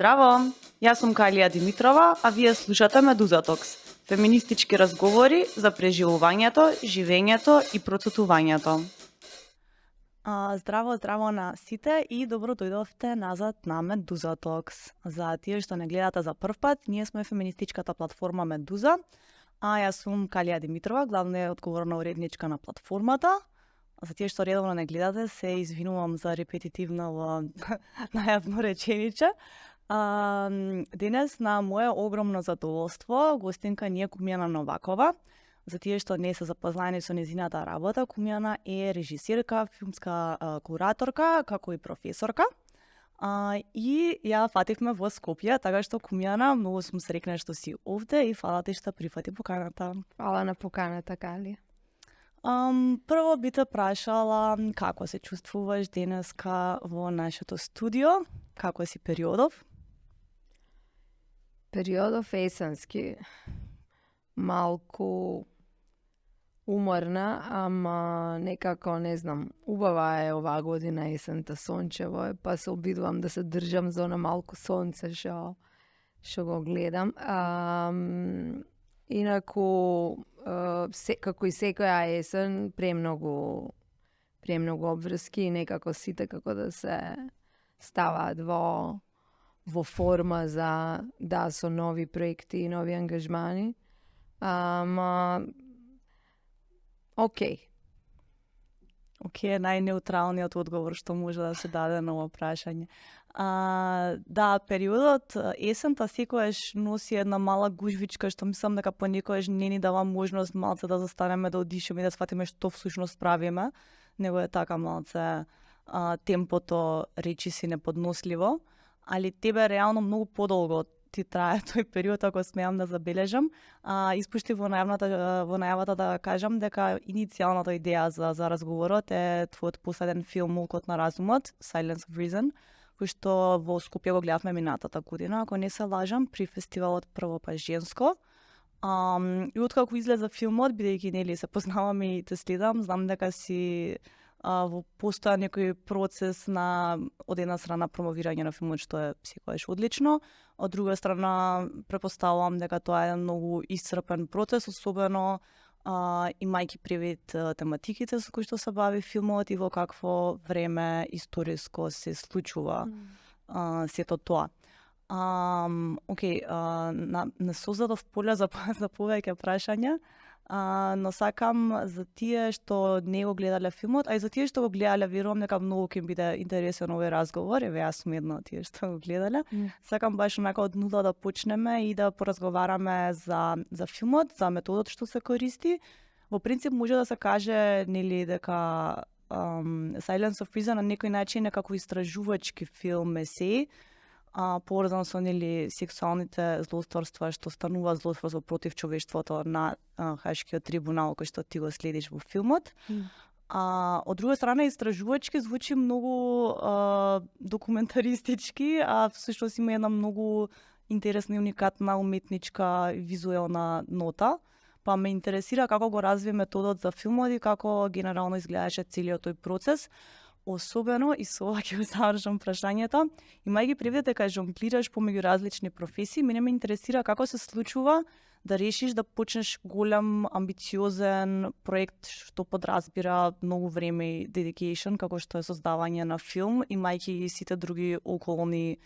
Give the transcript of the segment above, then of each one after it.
Здраво! Јас сум Калија Димитрова, а вие слушате Медуза Токс, феминистички разговори за преживувањето, живењето и процетувањето. Здраво на сите и добро дојдовте назад на Медуза Токс. За тие што не гледате за прв пат, ние сме феминистичката платформа Медуза, а јас сум Калија Димитрова, главна одговорна уредничка на платформата. За тие што редовно не гледате, се извинувам за репетитивно најавно речениче. Денес на моje огромно задоволство гостинка ни е Кумјана Новакова. За тие што не се запознани со нејзината работа, Кумјана е режисерка, филмска кураторка, како и професорка. И ја фативме во Скопје, така што Кумјана, многу сум срекна што си овде и фала ти што прифати поканата. Фала на поканата, Кали. Прво би те прашала како се чувствуваш денеска во нашето студио, како си периодов? Периодов есенски, малку уморна, ама некако, не знам, убава е оваа година есента, сончево е, па се обидувам да се држам за она малку сонце што го гледам. Инаку, како и секоја есен, премногу обврски и некако сите како да се ставаат во форма за со нови проекти и нови ангажмани. Ама окей. Окей, најнеутралниот одговор што може да се даде на ова прашање. Да, периодот есента секојаш носи една мала гужвичка што мислам дека понекогаш не ни дава можност малце да застанеме, да одишеме и да сватиме што всушност правиме, него е така малце темпото речиси неподносливо, али тебе реално многу подолго ти трае тој период, ако смеам да забележам. Испушти во најавата да кажам дека иницијалната идеја за разговорот е твојот последен филм Мулкот на разумот, Silence of Reason, кој што во Скопје го гледавме минатата година, ако не се лажам, при фестивалот Прво па женско. И откако излезе филмот, бидејќи нели се познаваме и те следам, знам дека си во постојан некој процес од една страна промовирање на филмот, што е секогаш одлично, од друга страна препоставувам дека тоа е многу исцрпен процес, особено имајќи предвид тематиките со кои што се бави филмот и во какво време историско се случува сето тоа. Окей, не создадов поле за повеќе прашања, но сакам за тие што не го гледале филмот, а и за тие што го гледале, верувам дека многу ќе биде интересен овој разговор, еве јас сум една од тие што го гледале. Сакам баш онака од нула да почнеме и да поразговараме за филмот, за методот што се користи. Во принцип може да се каже нели дека Silence of Reason на некој начин е како истражувачки филм есеј, поврзан со нели сексуалните злостварства што станува злостварство против човештвото на Хашкиот трибунал кој што ти го следиш во филмот. Од друга страна истражувачки звучи многу документаристички, а всушност има една многу интересна и уникатна уметничка визуелна нота. Па ме интересира како го разви методот за филмот и како генерално изгледаше целиот тој процес. Особено, и со ова ќе го завршам прашањето, имајќи предвид дека жонглираш помеѓу различни професии, мене ме интересира како се случува да решиш да почнеш голем, амбициозен проект што подразбира многу време и dedication, како што е создавање на филм, имајќи сите други околни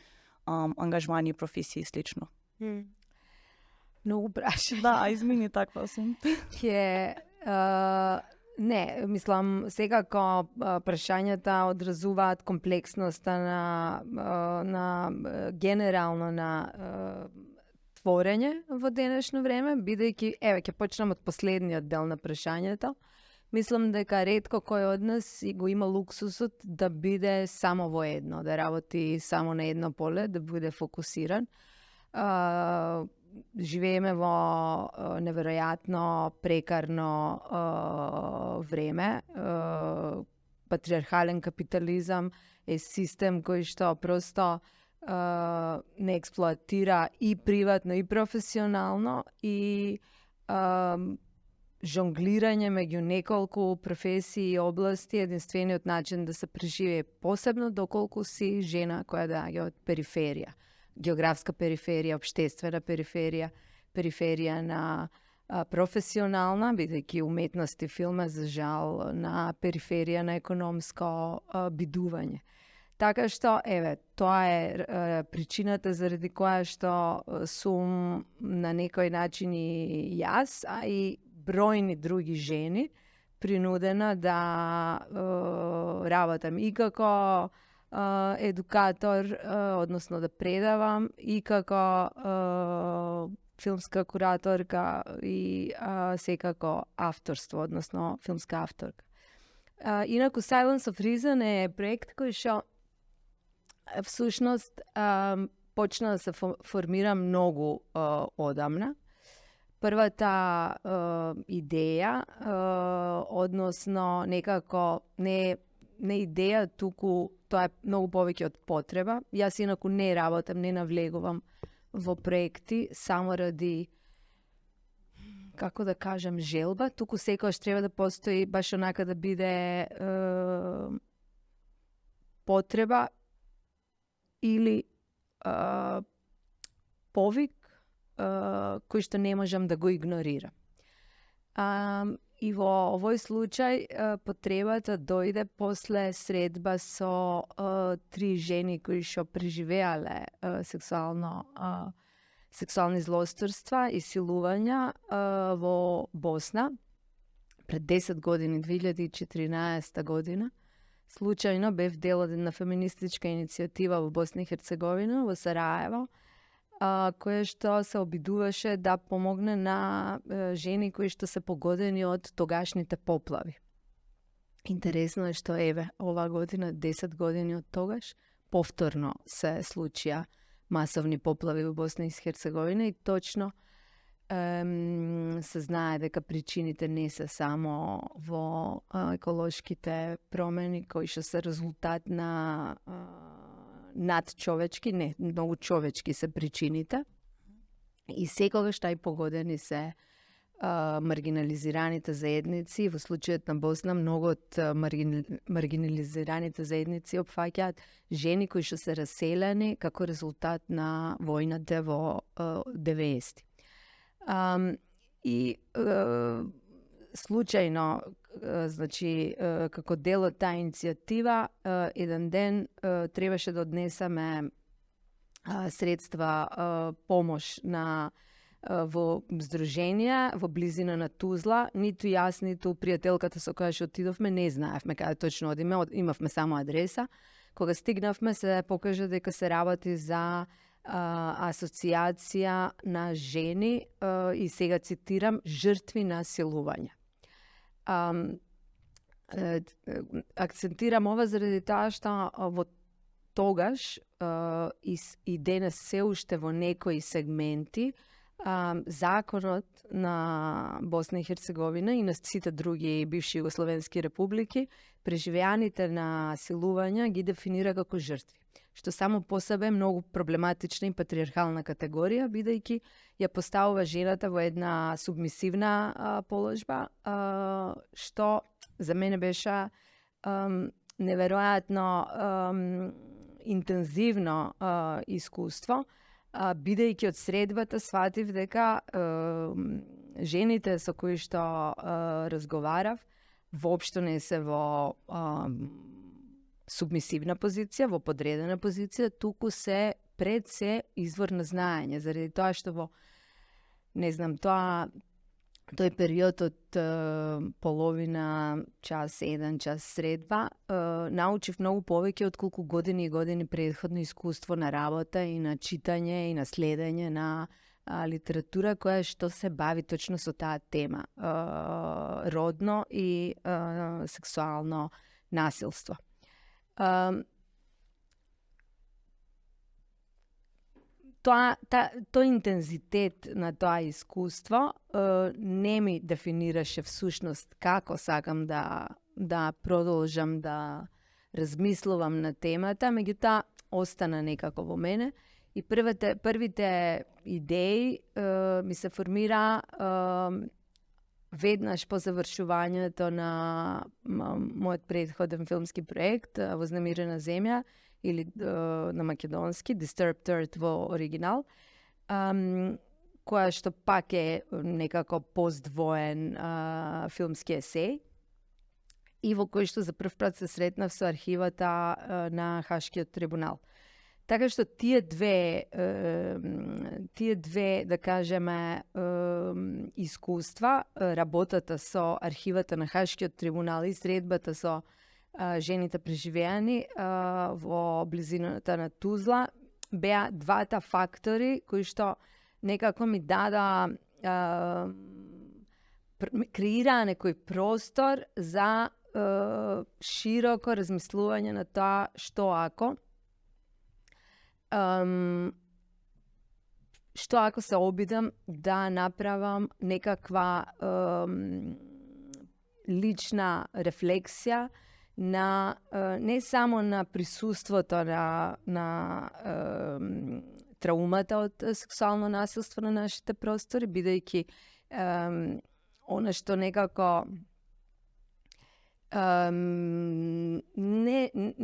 ангажмани, професии и слично. Многу прашање. Да, измини, таква сум. Не, мислам, секако прашањата одразуваат комплексноста на генерално на творење во денешно време, бидејќи, еве, ќе почнам од последниот дел на прашањето. Мислам дека ретко кој од нас го има луксусот да биде само во едно, да работи само на едно поле, да биде фокусиран. Живееме во неверојатно прекарно време. Патриархален капитализам е систем кој што просто не експлоатира и приватно и професионално и жонглирање меѓу неколку професии и области единствениот начин да се преживее, посебно доколку си жена која доаѓа од периферија. geografska periferija, obštestvena periferija na profesionalna, бидејќи уметности филма за жал на периферија на економско бидување. Така што, тоа е причината заради која што сум на некој начин и јас, а и бројни други жени принудена да работам и како едукатор, односно да предавам, и како филмска кураторка и секако авторство, односно филмска авторка. Инаку Silence of Reason е проект кој што всушност почна да се формира многу одамна. Првата идеја, односно некако не идеја, туку тоа е многу повеќе од потреба. Јас инаку не работам, не навлегувам во проекти само ради, како да кажам, желба, туку секогаш треба да постои баш онака да биде потреба или повик кој што не можам да го игнорирам. И во овој случај потребата дојде после средба со 3 жени кои што преживеале сексуални злосторства и силувања во Босна пред 10 години, 2014 година. Случајно бев дел од една феминистичка иницијатива во Босна и Херцеговина, во Сараево, која што се обидуваше да помогне на жени кои што се погодени од тогашните поплави. Интересно е што ова година, 10 години од тогаш, повторно се случија масовни поплави во Босна и Херцеговина и точно се знае дека причините не се само во еколошките промени кои што се резултат на надчовечки, не, многу човечки се причините. И секогаш тај погодени се маргинализираните заедници. Во случајот на Босна, многу од маргинализираните заедници опфаќаат жени кои што се раселени како резултат на војната во 90-ти. И случајно, значи, како дел од таа иницијатива, еден ден требаше да однесеме средства, помош во здруженија во близина на Тузла. Ниту јас, ниту пријателката со која што отидовме не знаевме каде точно одиме, имавме само адреса. Кога стигнавме се покажа дека се работи за асоциација на жени и сега цитирам, жртви на силување. Акцентирам ова заради тоа што во тогаш и денес се уште во некои сегменти законот на Босна и Херцеговина и на сите други бивши југословенски републики преживеаните на силувања ги дефинира како жртви, што само по себе е многу проблематична и патриархална категорија, бидејќи ја поставува жената во една субмисивна положба, што за мене беше неверојатно интензивно искуство, бидејќи од средбата сватив дека жените со кои што разговарав воопшто не се во субмисивна позиција, во подредена позиција, туку се пред се извор на знаење, заради тоа што во, не знам, тој период од половина час, еден час средба, научив многу повеќе од колку години и години претходно искуство на работа и на читање и на следење на литература која што се бави точно со таа тема, родно и сексуално насилство. Тој интензитет на тоа искуство не ми дефинираше всушност како сакам да продолжам да размислувам на темата, меѓутоа остана некако во мене и првите идеи ми се формира веднаш по завршувањето на мојот претходен филмски проект Вознемирена земја или на македонски Disturbed Earth во оригинал, која што пак е некако поствоен филмски есеј и во кој што за прв пат се сретнав со архивата на Хашкиот трибунал. Така што тие две, да кажеме, искуства, работата со архивата на Хашкиот трибунал и средбата со жените преживеани во близината на Тузла, беа двата фактори кои што некако ми дада, креираа некој простор за широко размислување на тоа што ако се обидам да направам некаква лична рефлексија на не само на присуството на траумата од сексуално насилство на нашите простори, бидејќи она што некако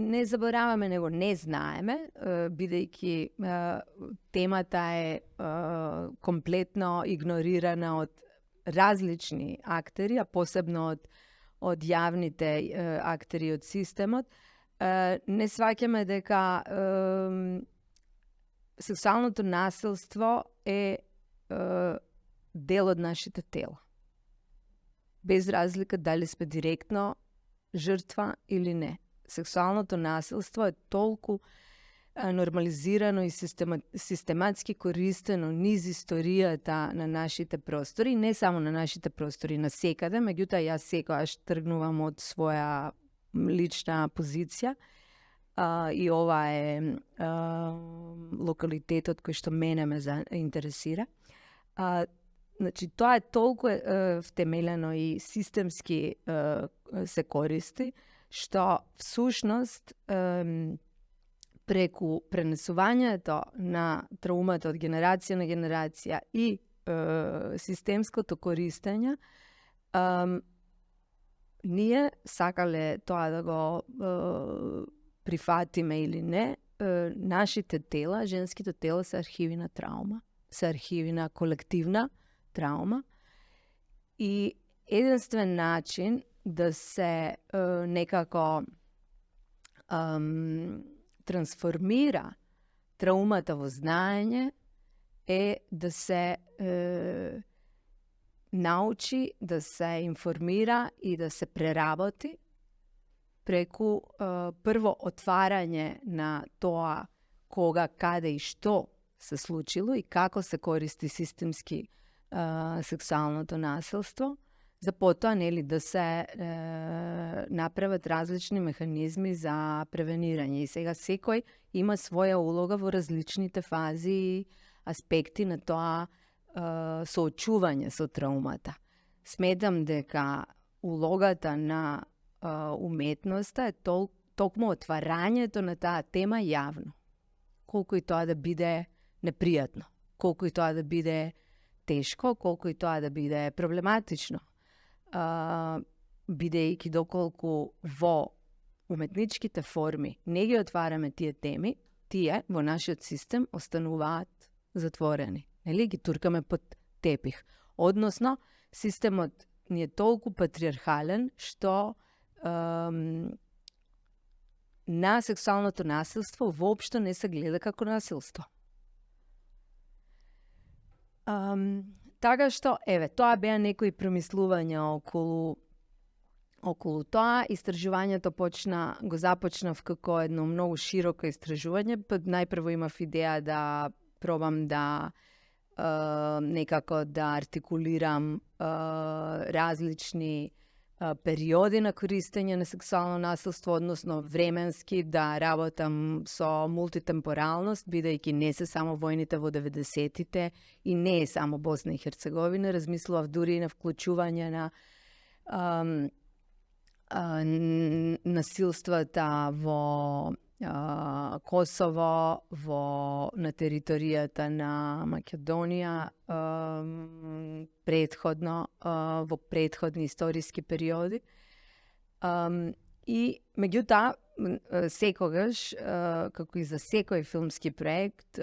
не забораваме, него не знаеме, бидејќи темата е комплетно игнорирана од различни актери, а посебно од јавните актери од системот. Не сваќаме дека сексуалното насилство е дел од нашите тела. Без разлика дали сме директно жртва или не. Сексуалното насилство е толку нормализирано и систематски користено низ историјата на нашите простори, не само на нашите простори, на секаде, меѓутоа јас секогаш тргнувам од своја лична позиција и ова е локалитетот кој што мене ме интересира. Значи, тоа е толку втемелено и системски се користи, што всушност преку пренесувањето на траумата од генерација на генерација и системското користење, ние сакале тоа да го прифатиме или не, нашите тела, женските тела се архиви на траума, се архиви на колективна траума и единствен начин да се некако трансформира траумата во знаење е да се научи, да се информира и да се преработи преку прво отварање на тоа кога, каде и што се случило и како се користи системски сексуалното насилство, за потоа да се направат различни механизми за превенирање. И сега секој има своја улога во различните фази и аспекти на тоа соочување со траумата. Сметам дека улогата на уметноста е токму отварањето на таа тема јавно. Колку и тоа да биде непријатно, колку и тоа да биде тешко, колку и тоа да биде проблематично. Бидејќи доколку во уметничките форми не ги отвараме тие теми, тие во нашиот систем остануваат затворени. Нели ги туркаме под тепих. Односно, системот ни е толку патриархален што на сексуалното насилство воопшто не се гледа како насилство. Така што, тоа беа некои промислувања околу тоа. Истражувањето го започнав како едно многу широко истражување. Најпрво имав идеја да пробам да некако да артикулирам различни периоди на користење на сексуално насилство, односно временски да работам со мултитемпоралност, бидејќи не се само војните во 90-тите и не е само Босна и Херцеговина. Размислував дури и на вклучување на насилствата во Kosovo na teritorijata na Makedonija prethodno, vo prethodni istorijski periodi. I međutim, sekogаш, kako i za sekoj filmski projekt,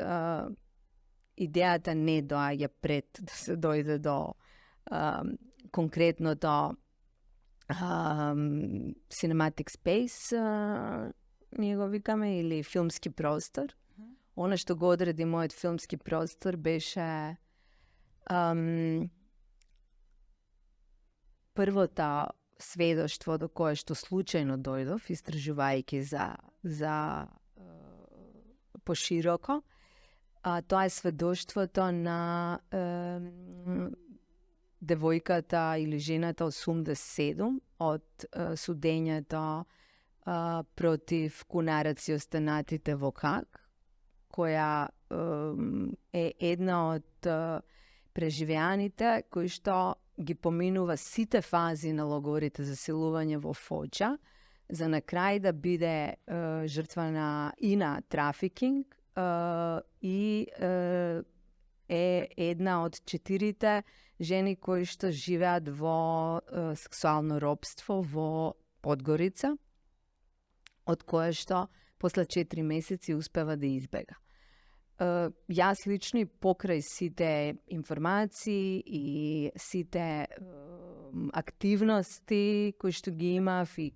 ideята не доаѓа пред да се дојде до конкретно до cinematic space, ние го викаме, или филмски простор. Оно што го одреди мојот филмски простор беше првото сведоштво до кое што случајно дојдов, истражувајќи за пошироко. Тоа е сведоштвото на девојката или жената 87 од судењето против кунараци останатите во Хаг, која е една од преживеаните кои што ги поминува сите фази на логорите за силување во Фоča, за на крај да биде жртва на трафикинг и е една од 4 жени кои што живеат во сексуално робство во Подгорица, од кое што после 4 месеци успева да избега. Јас лично и покрај сите информации и сите активности кои што ги имав и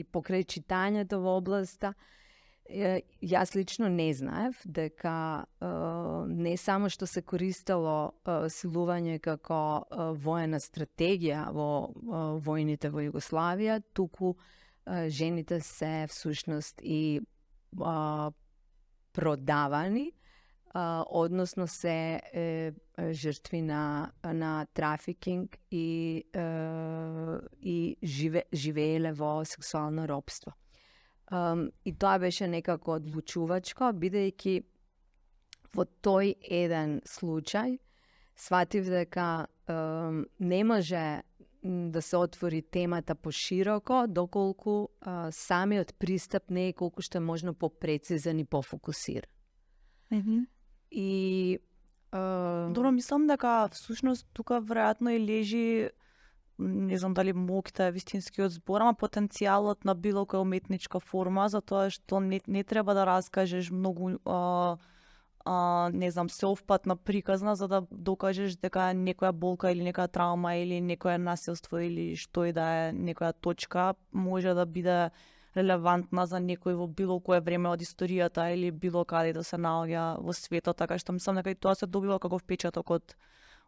покрај читањето во областа, јас лично не знаев дека не само што се користело силување како воена стратегија во војните во Југославија, туку жените се всушност и продавани, односно се жртви на трафикинг и живееле во сексуално робство. И тоа беше некако одлучувачко, бидејќи во тој еден случај сватив дека не може да се отвори темата пошироко, доколку самиот пристап не е колку што е можно попрецизен и пофокусиран. И Добро, мислам дека всушност тука веројатно и лежи, не знам дали моќта е вистинскиот збор, ама потенцијалот на било која уметничка форма, затоа што не треба да раскажеш многу не знам, сеопфатна приказна за да докажеш дека некоја болка или некоја травма или некоја насилство или што и да е некоја точка може да биде релевантна за некој во било кое време од историјата или било каде да се наоѓа во светот, така што мислам дека и тоа се добива како впечаток од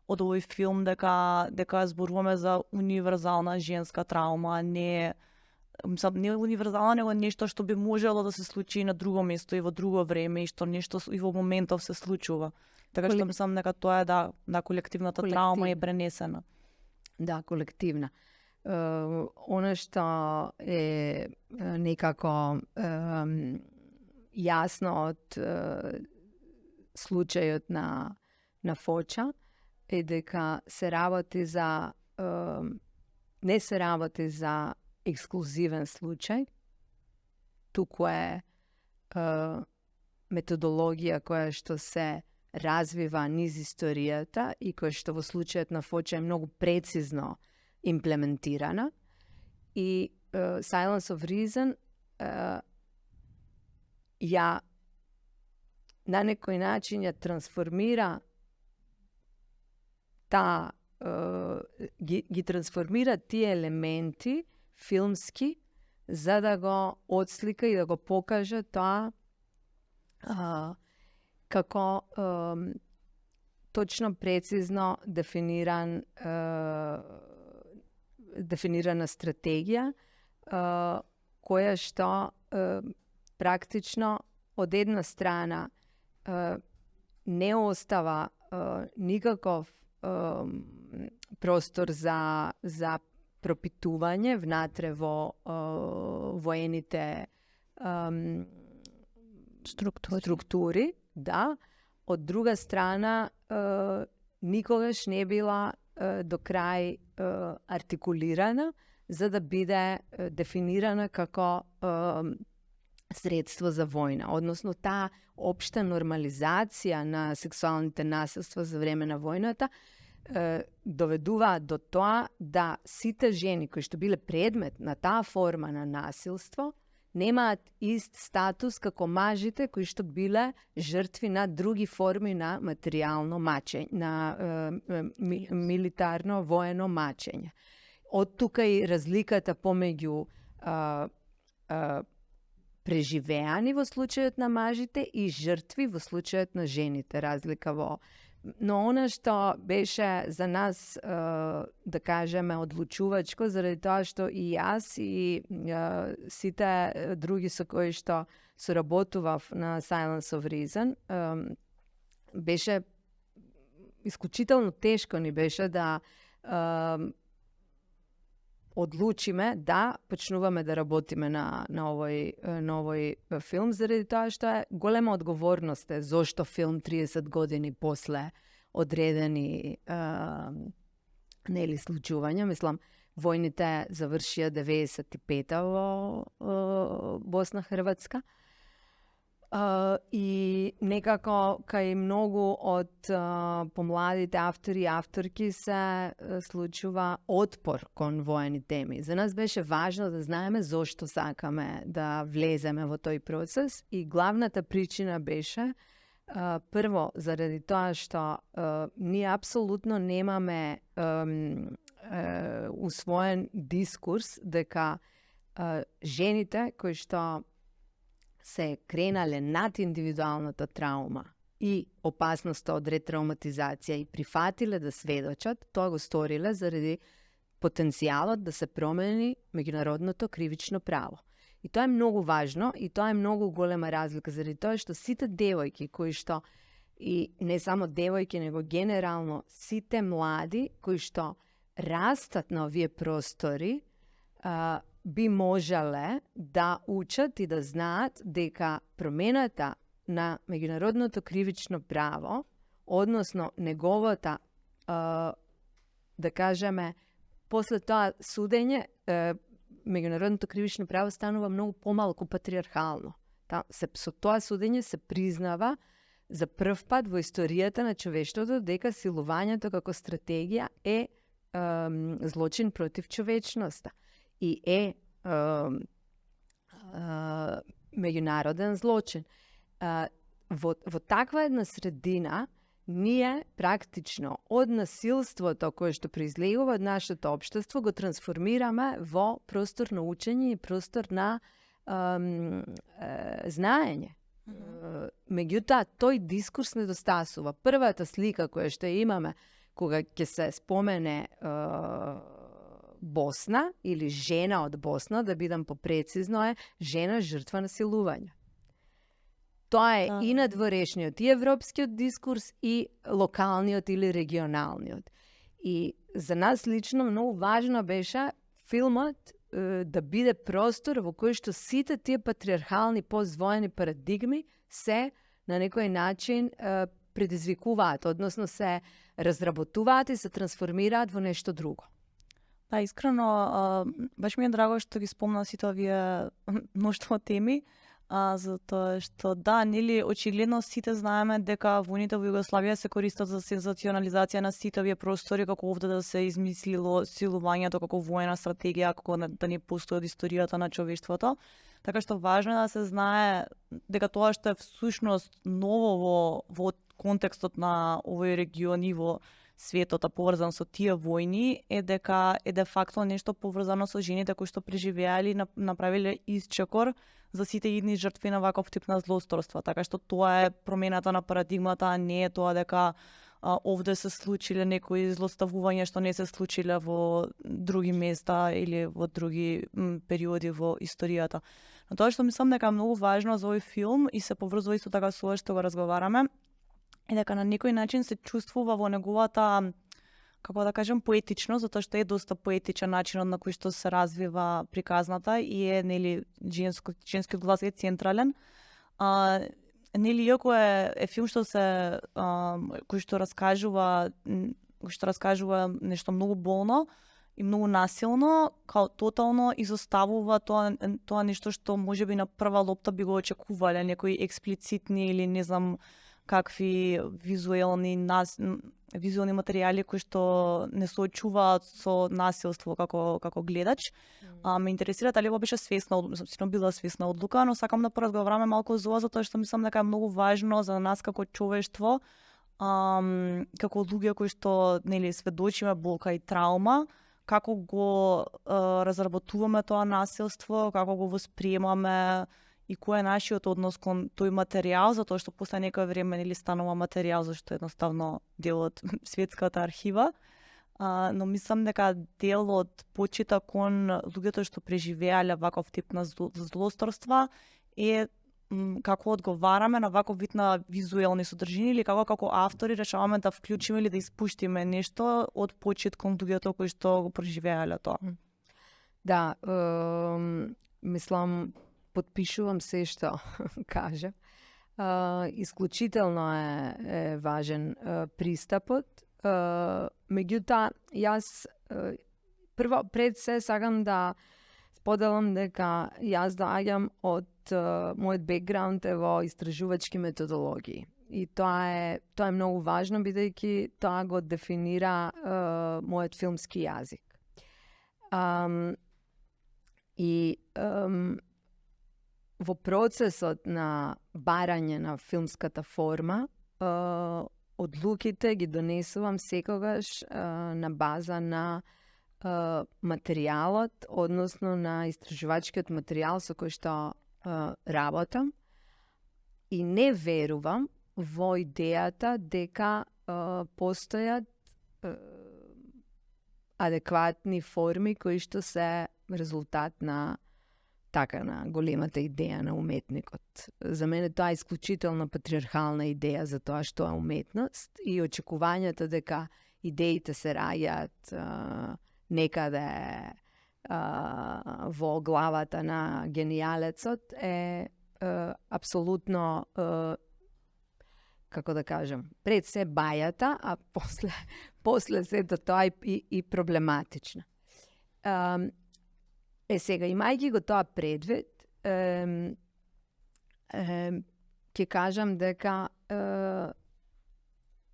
овој филм, дека зборуваме за универзална женска травма, не универзална, него нешто што би можело да се случи на друго место и во друго време и што нешто и во моментов се случува. Така што мислам дека тоа е да колективната травма е пренесена. Да, колективна. Оно што е некако јасно од случајот на Фоča е дека се работи за не се работи за ексклузивен случај, туку е методологија која што се развива низ историјата и која што во случајот на Фоča е многу прецизно имплементирана. И Silence of Reason ја на некој начин ја трансформира ги трансформира тие елементи филмски за да го отслика и да го покаже тоа како точно прецизно дефинирана стратегија која што практично од една страна не остава никаков простор за пропитување внатре во воените структури, да. Од друга страна, никогаш не била до крај артикулирана за да биде дефинирана како sredstvo za vojna. Odnosno, ta opšta normalizacija na seksualните насилства за време на војната доведува до тоа да сите жени кои што биле предмет на таа форма на насилство немаат ист статус како мажите кои што биле жртви на други форми на материјално мачење, на милитарно воено мачење. Од тука и разликата помеѓу преживеани во случајот на мажите и жртви во случајот на жените, разлика во. Но она што беше за нас, да кажеме, одлучувачко, заради тоа што и јас и сите други со кои што соработував на Silence of Reason, беше исклучително тешко ни беше да одлучиме да почнуваме да работиме на овој филм, заради тоа што е голема одговорност зошто филм 30 години после одредени нели случувања. Мислам, војните завршија 95-та во Босна Хрватска. И некако кај многу од помладите автори и авторки се случува отпор кон воени теми. За нас беше важно да знаеме зошто сакаме да влеземе во тој процес и главната причина беше прво заради тоа што ние апсолутно немаме усвоен дискурс дека жените кои што се кренале над индивидуалната траума и опасноста од ретрауматизација и прифатиле да сведочат, тоа го сториле заради потенцијалот да се промени меѓународното кривично право. И тоа е многу важно и тоа е многу голема разлика заради тоа што сите девојки кои што, и не само девојки, него генерално сите млади кои што растат на овие простори, би можеле да учат и да знаат дека промената на меѓународното кривично право, односно неговата, да кажеме, после тоа судење, меѓународното кривично право станува многу помалку патриархално. Со тоа судење се признава за прв пат во историјата на човештвото дека силувањето како стратегија е злочин против човечноста и е меѓународен злочин. Во таква една средина ние практично од насилството кое што произлегува од нашето општество го трансформираме во простор на учење и простор на знаење. Меѓутоа, тој дискурс недостасува. Првата слика која што имаме кога ќе се спомене Босна или жена од Босна, да бидам попрецизно, е жена жртва на силување. Тоа е и надворешниот, и европскиот дискурс, и локалниот или регионалниот. И за нас лично многу важно беше филмот да биде простор во кој што сите тие патриархални позвоени парадигми се на некој начин предизвикуваат, односно се разработуваат и се трансформираат во нешто друго. Да, искрено, баш ми е драго што ги спомна сите овие мноштво теми, затоа што да, нели очигледно сите знаеме дека војните во Југославија се користат за сензационализација на сите овие простори, како овде да се измислило силувањето како воена стратегија, како да не постои од историјата на човештвото. Така што важно е да се знае дека тоа што е всушност ново во контекстот на овој регион и во светот, поврзан со тие војни, е дека е де факто нешто поврзано со жените кои што преживеале и направиле исчекор за сите идни жртви на ваков тип на злосторства. Така што тоа е промената на парадигмата, а не е тоа дека овде се случиле некои злоставувања што не се случиле во други места или во други периоди во историјата. Но тоа што мислам дека е многу важно за овој филм и се поврзува исто така со ова што го разговараме, е дека на некој начин се чувствува во неговата, како да кажем, поетично, затоа што е доста поетичен начинот на кој што се развива приказната и е, нели, женскиот глас е централен. Нели, иако е филм што се кој што раскажува нешто многу болно, и многу насилно, као тотално изоставува тоа нешто што можеби на прва лопта би го очекувале, некои експлицитни или не знам какви визуелни материјали кои што не соочуваат со насилство како гледач. Ме интересира дали ова беше свесна, сигурно била свесна одлука, но сакам да поразговараме малку за ова затоа што мислам дека е многу важно за нас како човештво, како луѓе кои што нели сведочиме болка и траума, како го разработуваме тоа насилство, како го восприемаме и кој е нашиот однос кон тој материјал, затоа што после некој време нели станува материјал зашто е едноставно дел од светската архива. Но мислам дека дел од почита кон луѓето што преживеале ваков тип на злосторства е како одговараме на ваков вид на визуелни содржини или како автори решаваме да вклучиме или да испуштиме нешто од почит кон луѓето кои што го преживеале тоа. Да, мислам, потпишувам се што кажа. Исклучително е важен пристапот. Меѓутоа, јас прво пред се сакам да споделам дека јас доаѓам од мојот бекграунд е во истражувачки методологии. И тоа е многу важно, бидејќи тоа го дефинира мојот филмски јазик. Во процесот на барање на филмската форма, одлуките ги донесувам секогаш на база на материјалот, односно на истражувачкиот материјал со кој што работам, и не верувам во идејата дека постојат адекватни форми кои што се резултат на големата идеја на уметникот. За мене тоа е исклучително патриархална идеја за тоа што е уметност и очекувањето дека идеите се раѓаат некаде во главата на генијалецот е апсолутно, како да кажам, пред се бајата, а после сето тоа и проблематично. Сега, имајќи го тоа предвид, ќе кажам дека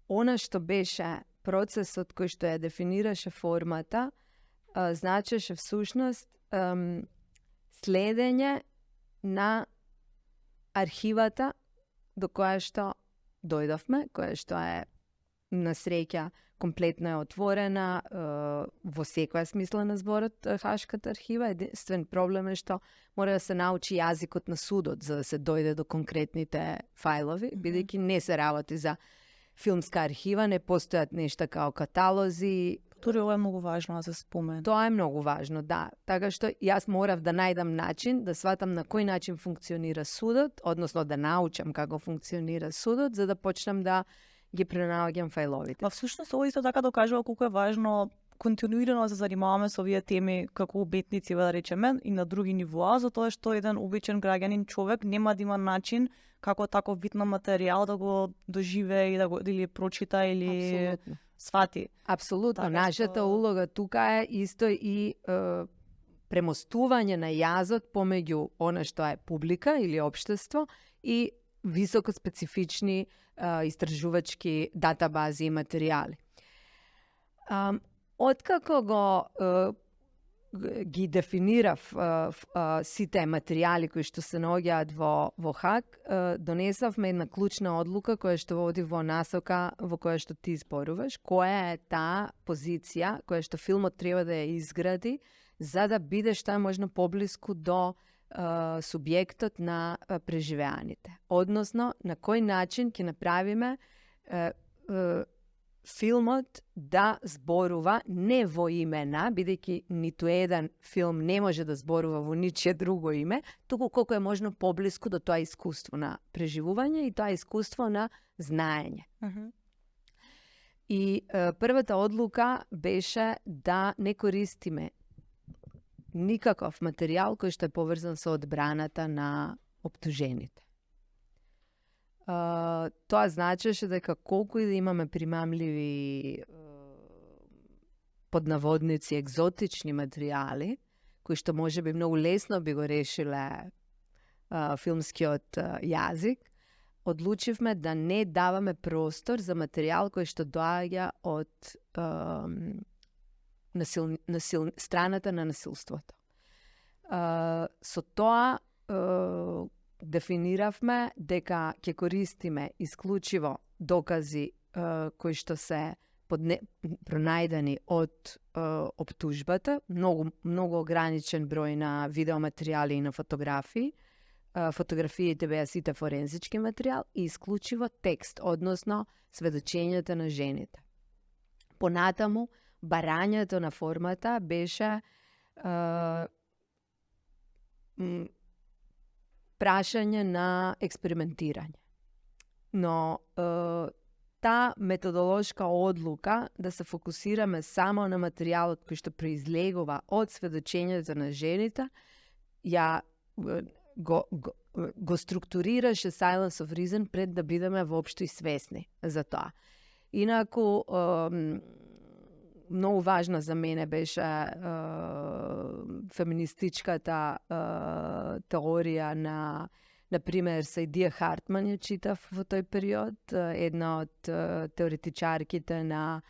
она што беше процесот кој што ја дефинираше формата, значеше всушност следење на архивата до која што дојдовме, која што е на среќа комплетно е отворена во секоја смисла на зборот Хашката архива. Единствен проблем е што мора да се научи јазикот на судот за да се дојде до конкретните фајлови, бидејќи не се работи за филмска архива, не постојат нешта као каталози. Ова е многу важно да се спомена. Тоа е многу важно, да. Така што јас морав да најдам начин, да сватам на кој начин функционира судот, односно да научам како функционира судот, за да почнам да ги пренаоѓам фајловите. Всушност, ова исто така докажува колку е важно континуирано да се занимаваме со овие теми како уметници, да речеме, и на други нивоа, затоа што еден обичен граѓанин човек нема да има начин како таков вид на материјал да го доживее и да го или прочита или свати. Апсолутно. Нашата улога тука е исто и премостување на јазот помеѓу она што е публика или општество и високо специфични истражувачки датабази и материјали. Откако ги дефинирав сите материјали кои што се наоѓаат во ХАК, донесавме една клучна одлука која што води во насока во која што ти зборуваш, која е таа позиција која што филмот треба да ја изгради за да биде што е можно поблиску до субјектот на преживеаните. Односно, на кој начин ќе направиме филмот да зборува не во име на, бидејќи ниту еден филм не може да зборува во ничие друго име, туку колку е можно поблиску до тоа искуство на преживување и тоа искуство на знаење. И првата одлука беше да не користиме никаков материјал кој што е поврзан со одбраната на оптужените. Тоа значеше дека колку и да имаме примамливи pod navodnici egzotični materijali, koji što može bi mnogo lesno bi go rešile filmski jazik, odlučivme da ne davame prostor za materijal koji što doaѓa od страната на насилството. Со тоа дефиниравме дека ќе користиме исклучиво докази кои што се пронајдени од оптужбата, многу ограничен број на видеоматеријали и на фотографии. Фотографиите беа сите форензички материјал и исклучиво текст, односно сведочењата на жените. Понатаму, барањето на формата беше прашање на експериментирање. Но та методолошка одлука да се фокусираме само на материјалот кој што произлегува од сведочењето на жените, ја го структурираше Silence of Reason пред да бидеме воопшто и свесни за тоа. Инаку, многу важна за мене беше феминистичката теорија на, например, Саидија Хартман ја читав во тој период, една од теоретичарките на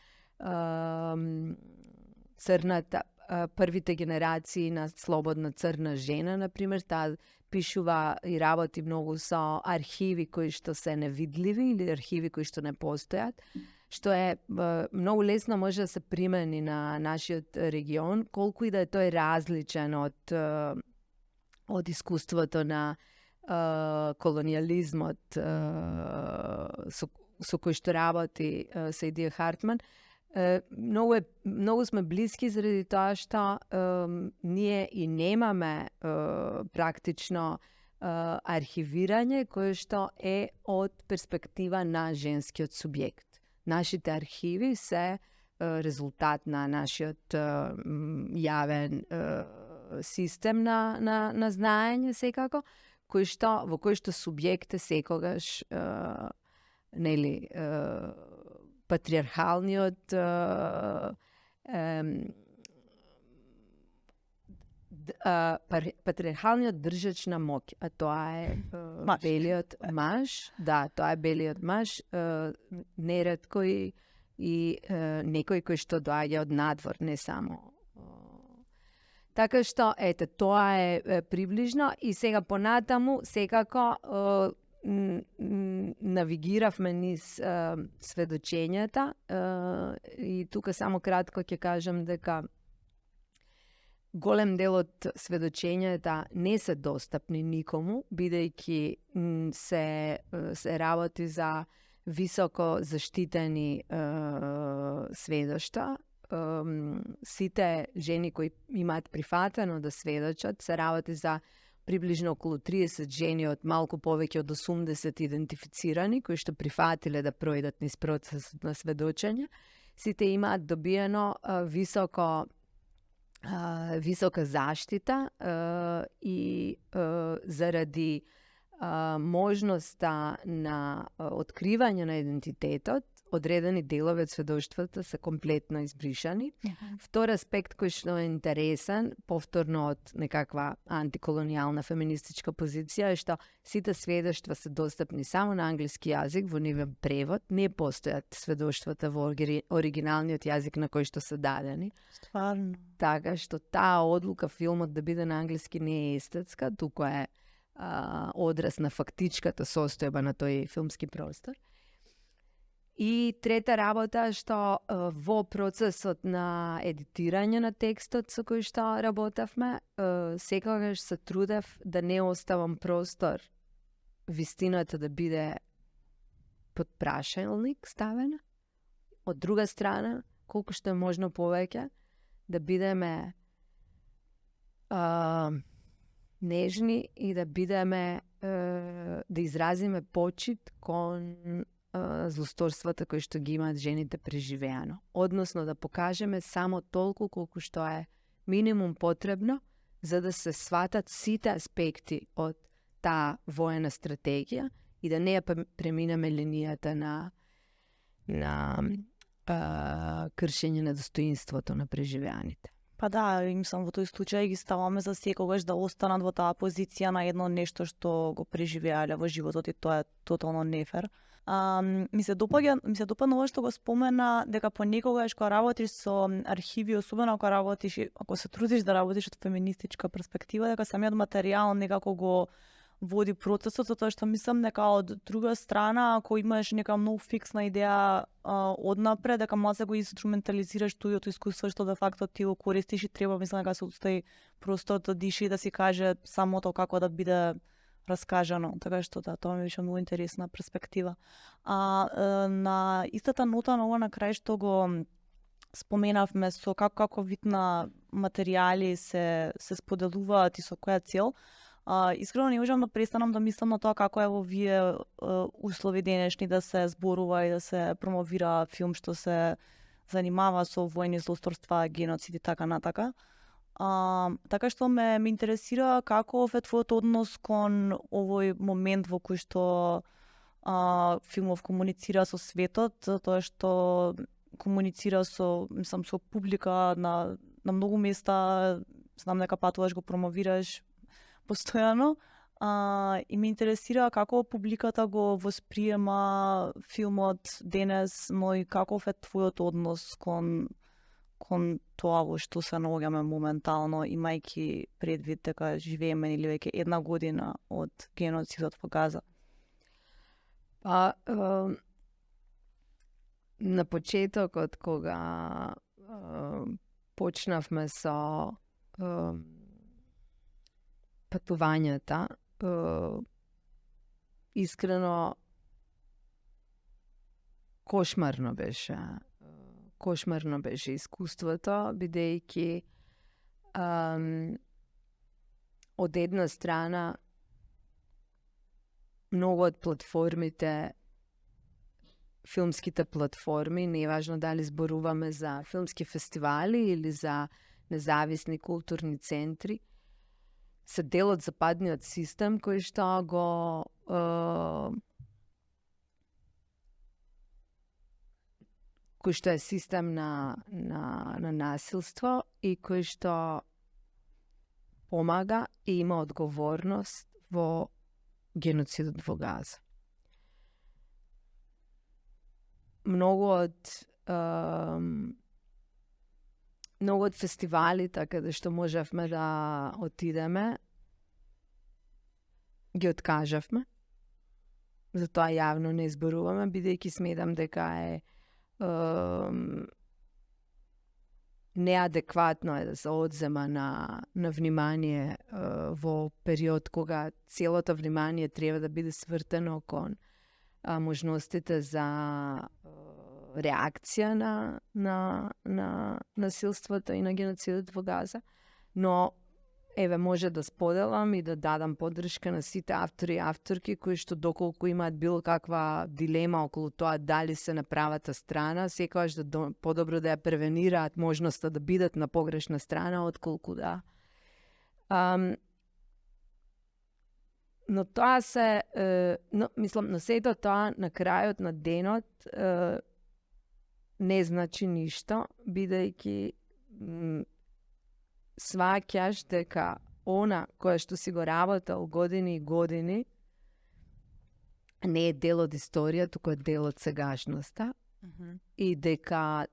црната, првите генерации на слободна црна жена, например, таа пишува и работи многу со архиви кои што се невидливи или архиви кои што не постојат, што е многу лесно може да се примени на нашиот регион, колку и да е тој различен од искуството на колониализмот со кој што работи Саидија Хартман. Многу сме блиски заради тоа што ние и немаме практично архивирање кое што е од перспектива на женскиот субјект. Нашите архиви се резултат на нашиот јавен систем на знаење секако, во кој што субјект е секогаш патриархалниот држач на моќ, а тоа е белиот маж. Да, тоа е белиот маж, неретко и некој кој што доаѓа од надвор, не само. Така што, ете, тоа е приближно и сега понатаму, секако навигиравме низ сведочењата и тука само кратко ќе кажам дека голем дел од сведочењата не се достапни никому, бидејќи се работи за високо заштитени сведоштва. Сите жени кои имаат прифатено да сведочат се работи за приближно околу 30 жени од малку повеќе од 80 идентифицирани, кои што прифатиле да пројдат низ процесот на сведочење. Сите имаат добиено висока заштита и заради можноста на откривање на идентитетот, одредени делови од сведоштвата се комплетно избришани. Втор аспект кој што е интересен, повторно од некаква антиколонијална феминистичка позиција, е што сите сведоштва се достапни само на англиски јазик, во нивен превод, не постојат сведоштвата во оригиналниот јазик на кој што се дадени. Стварно. Така што таа одлука филмот да биде на англиски не е естетска, туку е одраз на фактичката состојба на тој филмски простор. И трета работа што во процесот на едитирање на текстот со кој што работевме, секогаш се трудев да не оставам простор вистината да биде под прашалник ставена. Од друга страна, колку што е можно повеќе, да бидеме нежни и да бидеме да изразиме почит кон злосторствата кои што ги имаат жените преживеано. Односно да покажеме само толку колку што е минимум потребно за да се сватат сите аспекти од таа воена стратегија и да не ја преминеме линијата на кршење на достоинството на преживеаните. Па да, и мислам, во тој случај ги ставаме за секогаш да останат во таа позиција на едно нешто што го преживеале во животот и тоа е тотално нефер. Ми се допадна ова што го спомена, дека понекогаш кога работиш со архиви, особено ако работиш, ако се трудиш да работиш од феминистичка перспектива, дека самиот материјал некако го води процесот, затоа што мислам дека од друга страна, ако имаш нека многу фиксна идеја однапред, дека може да го инструментализираш туѓото искуство што де факто ти го користиш и треба, мислам дека се остави простор да диши и да си каже самото како да биде раскажано, така што да, тоа ми беше многу интересна перспектива. На истата нота на ова на крај што го споменавме со како вид на материјали се споделуваат и со која цел, искрено не можам да престанам да мислам на тоа како е во овие услови денешни да се зборува и да се промовира филм што се занимава со војни злосторства, геноцид и така натака. Така што ме интересира каков е твојот однос кон овој момент во кој што филмов комуницира со светот, тоа што комуницира со публика на многу места, знам дека патуваш, го промовираш постојано, и ме интересира како публиката го восприема филмот денес, но и каков е твојот однос кон тоа во што се наоѓаме моментално, имајќи предвид дека живееме или веќе 1 година од геноцидот во Газа. На почетокот кога почнавме со патувањата, искрено кошмарно беше искуството, бидејќи од една страна многу од платформите, филмските платформи, неважно дали зборуваме за филмски фестивали или за независни културни центри, се дел од западниот систем кој што кој што е систем на насилство и кој што помага и има одговорност во геноцидот во Газа. Многу од фестивалите каде што можевме да отидеме, ги откажавме. Затоа јавно не зборуваме, бидејќи сметам дека е неадекватно е да се одзема на внимание во период кога целото внимание треба да биде свртено кон можностите за реакција на насилството и на геноцидот во Газа. Но може да споделам и да дадам поддршка на сите автори и авторки кои што доколку имаат било каква дилема околу тоа дали се на правата страна, секогаш подобро да ја превенираат можноста да бидат на погрешна страна отколку да. Но тоа на сето тоа на крајот на денот не значи ништо, бидејќи сваќаш дека она која што си го работел години и години не е дел од историја, туку е дел од сегашноста. И дека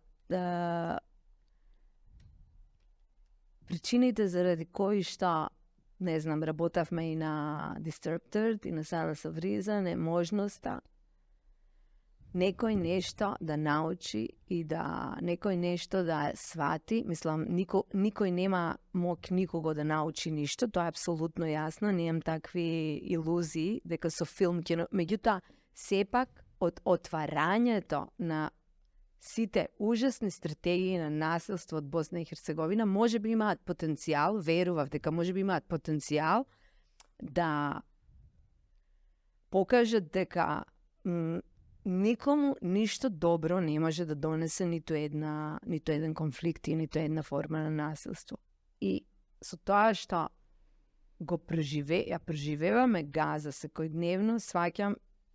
причините заради кои што работевме и на Disturbed Earth и на Silence of Reason е можноста некој нешто да научи и да некој нешто да свати. Мислам, никој нема мок никого да научи ништо, тоа е апсолутно јасно, немам такви илузии дека со филм ќе... Меѓутоа, сепак од отварањето на сите ужасни стратегии на насилство од Босна и Херцеговина, може би имаат потенцијал, верував дека може би имаат потенцијал да покажат дека никому ништо добро не може да донесе ниту еден конфликт и ниту една форма на насилство. И со тоа што го преживеваме Газа секојдневно,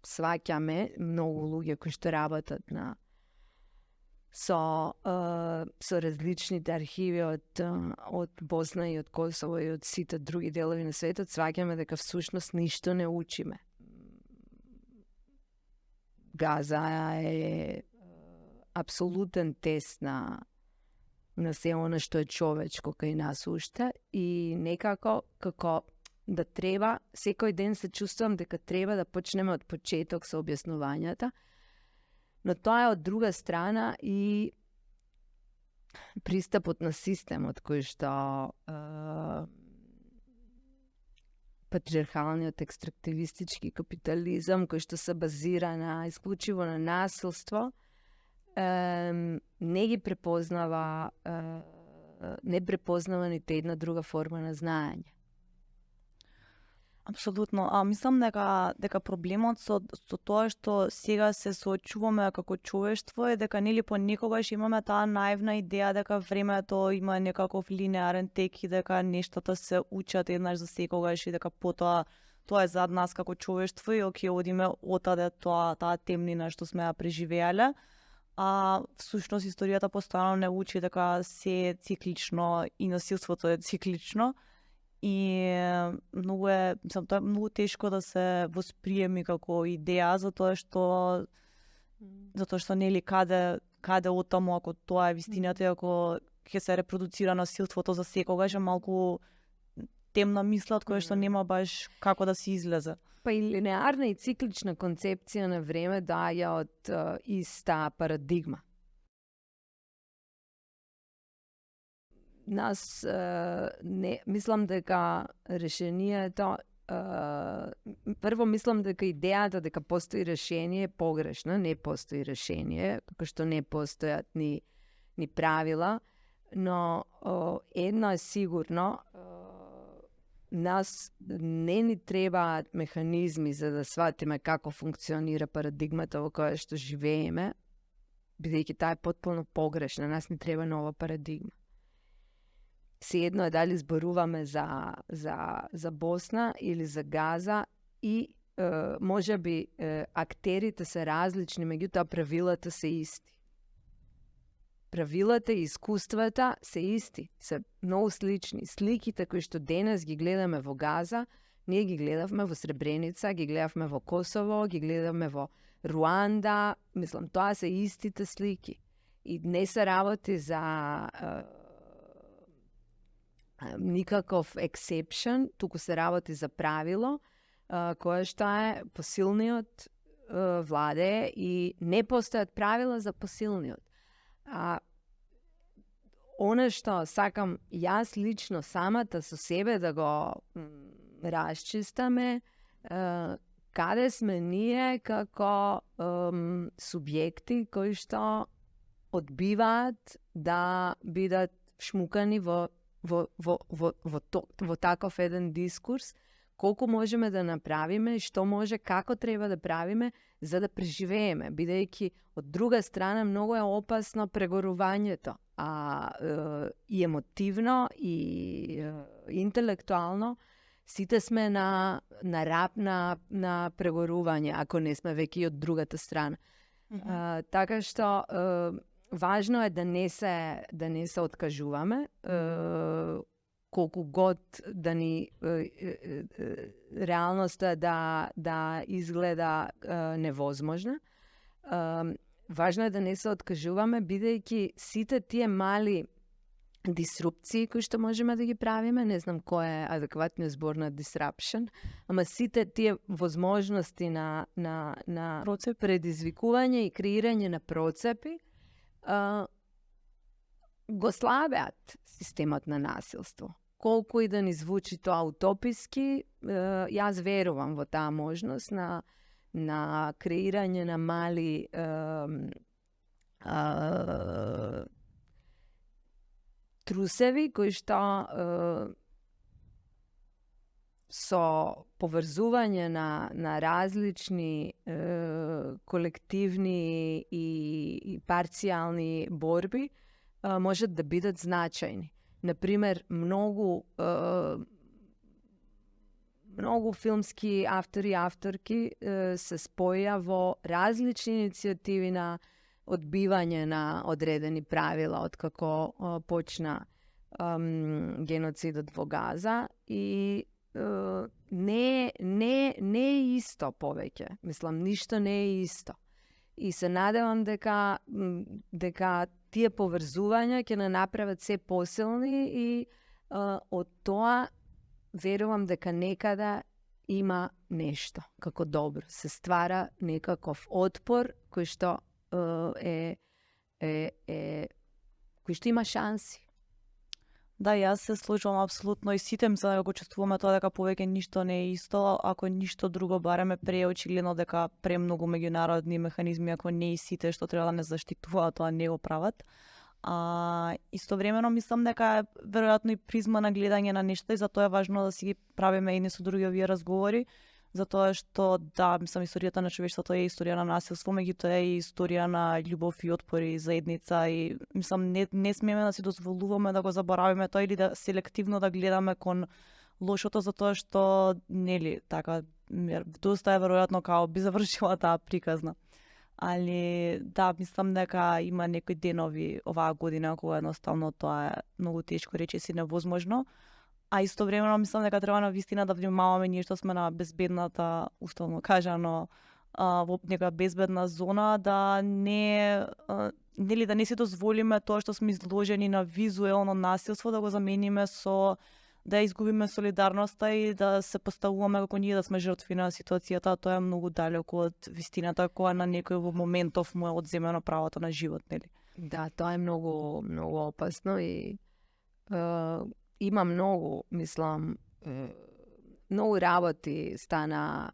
сваќаме многу луѓе кои што работат на so različните arhivi od Bosne i od Kosova i od sita drugi delovi na svetu, svakаме дека всушност ништо не учиме. Газа е апсолутен тест на се оно што е човечко кај нас уште и некако како да треба, секој ден се чувствувам дека треба да почнеме од почеток со објаснувањата, но тоа е од друга страна и пристапот на системот кој што патриархалниот екстрактивистички капитализам кој што се базира на исклучиво на насилство, не ги препознава не препознава нито една друга форма на знаење. Апсолутно. Мислам дека проблемот со тоа што сега се соочуваме како човештво е дека нели понекогаш имаме таа наивна идеја дека времето има некаков линеарен тек и дека нештата се учат еднаш за секогаш и дека потоа тоа е зад нас како човештво и окей, одиме отаде таа темнина што сме ја преживеале. Всушност историјата постојано не учи дека се е циклично и насилството е циклично. И тоа е многу тешко да се восприеми како идеја затоа што нели каде отаму ако тоа е вистината и ако ќе се репродуцира насилството за секогаш е малку темна мисла од која што нема баш како да се излезе. Па и линеарна и циклична концепција на време даја од иста парадигма. Нас не мислам дека решението прво мислам дека идејата дека постои решение е погрешна, не постои решение, како што не постојат ни правила, но едно е сигурно, нас не ни требаат механизми за да сватиме како функционира парадигмата во која што живееме, бидејќи таа е потполно погрешна, нас ни треба нова парадигма. Сеедно е дали зборуваме за Босна или за Газа и може би актерите се различни, меѓутоа правилата се исти. Правилата и искуствата се исти, се многу слични. Сликите кои што денес ги гледаме во Газа, ние ги гледавме во Сребреница, ги гледавме во Косово, ги гледавме во Руанда, мислам, тоа се истите слики. И не се работи за никаков ексепшн, туку се работи за правило, кое што е посилниот владе и не постојат правила за посилниот. Оно што сакам јас лично самата со себе да го расчистаме, каде сме ние како субјекти кои што одбиваат да бидат шмукани во таков еден дискурс, колку можеме да направиме и што може, како треба да правиме за да преживееме, бидејќи од друга страна многу е опасно прегорувањето, и емотивно и интелектуално сите сме на рап на прегорување, ако не сме веќе од другата страна. Така што важно е да не се откажуваме, колку год да ни реалноста да изгледа невозможна. Важно е да не се откажуваме, бидејќи сите тие мали дисрупции кои што можеме да ги правиме, не знам кој е адекватниот збор на disruption, ама сите тие возможности на предизвикување и креирање на процепи го слабеат системот на насилство. Колку и да ни звучи тоа утописки, јас верувам во таа можност на креирање на мали трусеви кои што со поврзување на различни колективни и парцијални борби можат да бидат значајни. Например, многу филмски автори и авторки се споја во различни иницијативи на odbivanje na odredeni pravila od kako počna genocid od Gaza i ne isto poveke. Mislim, ništa ne je isto. I se nadam deka tije povezovanja ќе ne направат се посилни и од тоа верувам дека некада има нешто како добро. Се ствара некаков отпор кој што кој што има шанси. Да, јас се служувам апсолутно и сите мислам дека го чувствуваме тоа дека повеќе ништо не е исто, ако ништо друго бареме преочигледно дека премногу меѓународни механизми, ако не и сите што треба да не заштитуваат, тоа не го прават. Истовремено мислам дека е веројатно и призма на гледање на нешто и затоа е важно да си ги правиме едни со други овие разговори, затоа што да, мислам историјата на човештвото е историја на насилство, меѓутоа е и историја на љубов и отпор и заедница и мислам не смееме да си дозволуваме да го заборавиме тоа или да селективно да гледаме кон лошото затоа што нели така доста е веројатно као би завршила таа приказна. Али да, мислам дека има некои денови оваа година кога едноставно тоа е многу тешко речиси невозможно. А истовремено мислам дека треба на вистина да внимаваме ние што сме на безбедната, условно кажано, во нека безбедна зона, да не нели да не си дозволиме тоа што сме изложени на визуелно насилство да го замениме со да изгубиме солидарноста и да се поставуваме како ние да сме жртви на ситуацијата, тоа е многу далеко од вистината која на некој во моментов му е одземено правото на живот, нели? Да, тоа е многу опасно и има многу, мислам, многу работи стана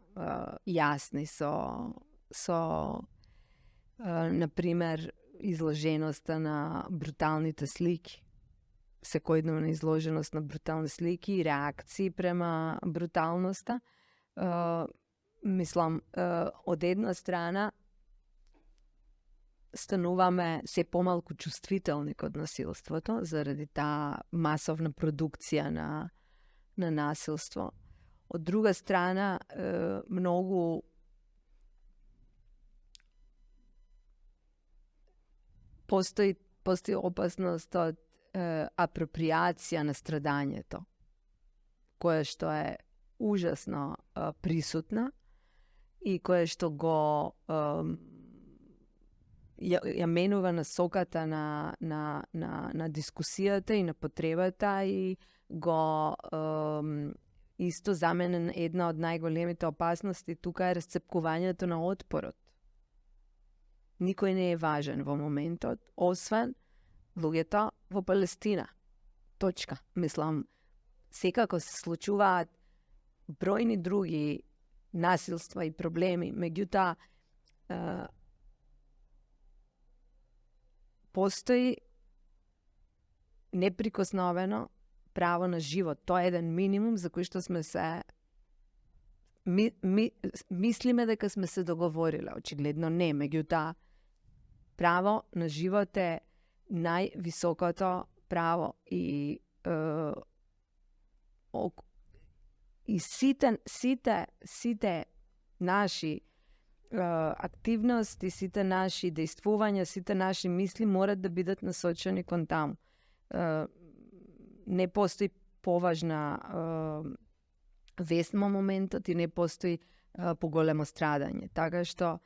јасни со например, изложеноста на бруталните слики. Секојдневна изложеност на брутални слики и реакции према бруталноста. Мислам, од една страна стануваме се помалку чувствителни код насилството заради таа масовна продукција на насилство. Од друга страна, многу постои опасност од апроприација на страдањето, која што е ужасно присутна и која што го ја менува насоката на дискусијата и на потребата и го исто за мене една од најголемите опасности тука е расцепкувањето на отпорот. Никој не е важен во моментот, освен луѓето во Палестина. Точка. Мислам, секако се случуваат бројни други насилства и проблеми, меѓутоа постои неприкосновено право на живот. Тоа е еден минимум за кој што сме се мислиме дека сме се договориле. Очигледно не, меѓутоа право на живот е највисокото право и сите наши активности, сите наши дејствувања, сите наши мисли морат да бидат насочени кон таму. Не постои поважна вест во моментот и не постои поголемо страдање. Така што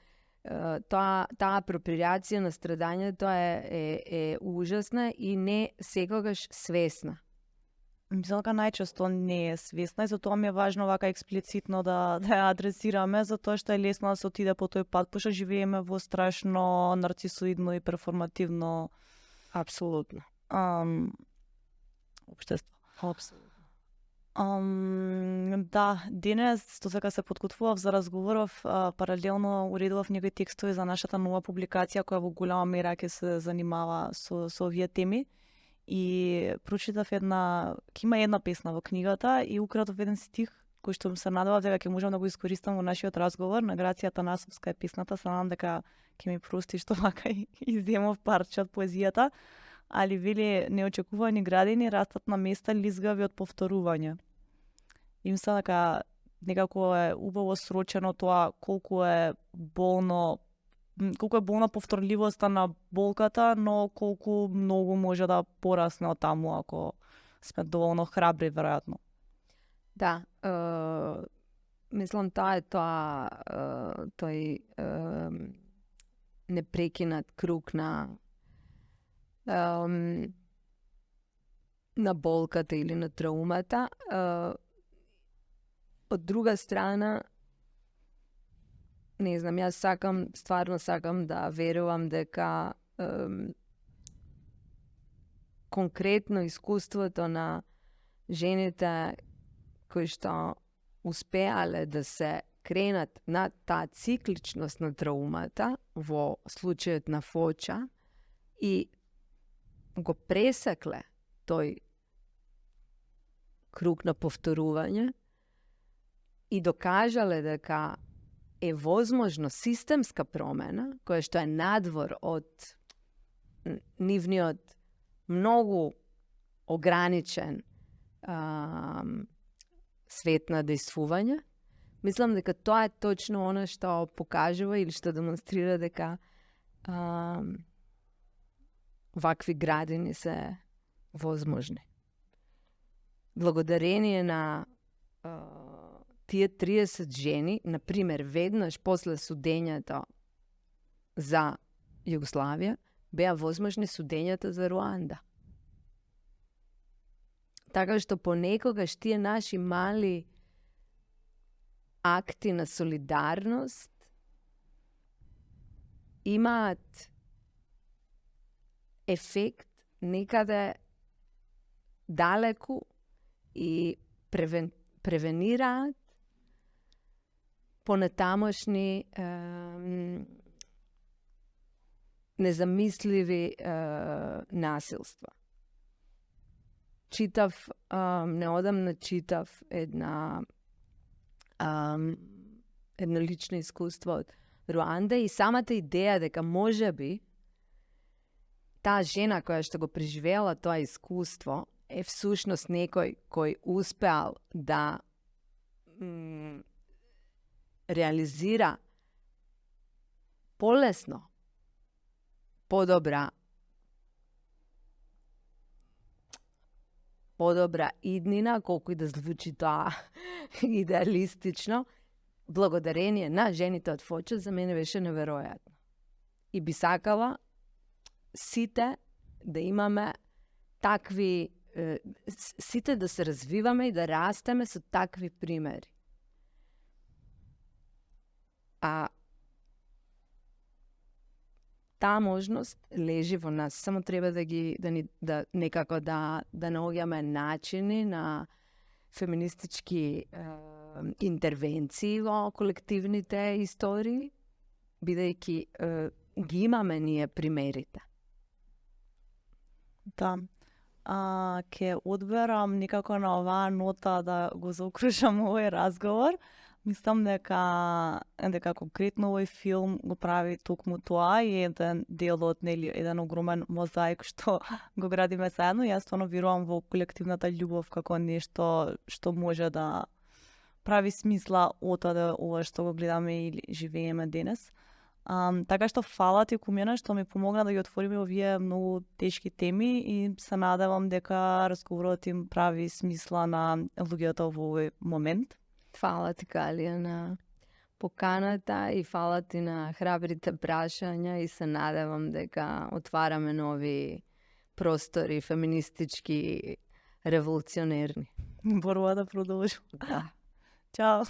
таа апроприација на страдањето е ужасна и не секогаш свесна. Мислам дека најчесто не е свесна и затоа ми е важно вака експлицитно да ја адресираме, затоа што е лесно да се отиде по тој пат, пошто живееме во страшно нарцисоидно и перформативно Апсолутно. општество. Апсолутно. Да, денес што сега се подкутвував за разговоров, паралелно уредував некои текстови за нашата нова публикација која во голема мера ќе се занимава со овие теми. И прочитав ќе има една песна во книгата и украдов еден стих кој што се надевав дека ќе можам да го искористам во нашиот разговор. На Грација Танасовска е песната, се надам дека ќе ми прости што вака издемов парче од поезијата, али вели неочекувани градини растат на места лизгави од повторување. И мислам дека некако е убаво срочено тоа колку е болно колку е болна повторливоста на болката, но колку многу може да порасне од таму ако сме доволно храбри, веројатно. Да, мислам тоа е тој непрекинат круг на болката или на траумата. Од друга страна, не знам, јас стварно сакам да верувам дека конкретно искуството на жените кои што успеале да се кренат на таа цикличност на траумата, во случајот на Фоча, и го пресекле тој круг на повторување и докажале дека е возможно системска промена, која што е надвор од нивниот многу ограничен свет на действување. Мислам дека тоа е точно она што покажува или што демонстрира дека вакви градини се возможни. Благодарение на тие 30 жени, например, веднаш после судењето за Југославија, беа возможни судењата за Руанда. Така што понекогаш тие наши мали акти на солидарност имаат ефект некаде далеку и превенираат понатамошни незамисливи насилства. Неодамна читав едно лично искуство од Руанда и самата идеја дека можеби таа жена која што го преживеала тоа искуство е всушност некој кој успеал да реализира полесно подобра иднина, колку и да звучи тоа идеалистично, благодарение на жените од Фоча, за мене беше неверојатно. И би сакала сите да имаме такви, сите да се развиваме и да растеме со такви примери. А таа можност лежи во нас. Само треба некако да наоѓаме начини на феминистички интервенции во колективните истории, бидејќи ги имаме ние примерите. Да. Ке одберам некако на оваа нота да го заокружам овој разговор. Мислам дека конкретно овој филм го прави токму тоа и еден дел од еден огромен мозаик што го градиме заедно. Јас стварно верувам во колективната љубов како нешто што може да прави смисла од ова што го гледаме и живееме денес. Така што фала ти, Кумена, што ми помогна да ги отвориме овие многу тешки теми и се надевам дека разговорот им прави смисла на луѓето во овој момент. Фала ти, Калија, на поканата и фала ти на храбрите прашања и се надевам дека отвараме нови простори феминистички, револуционерни. Борба да продолжи. Да. Чао.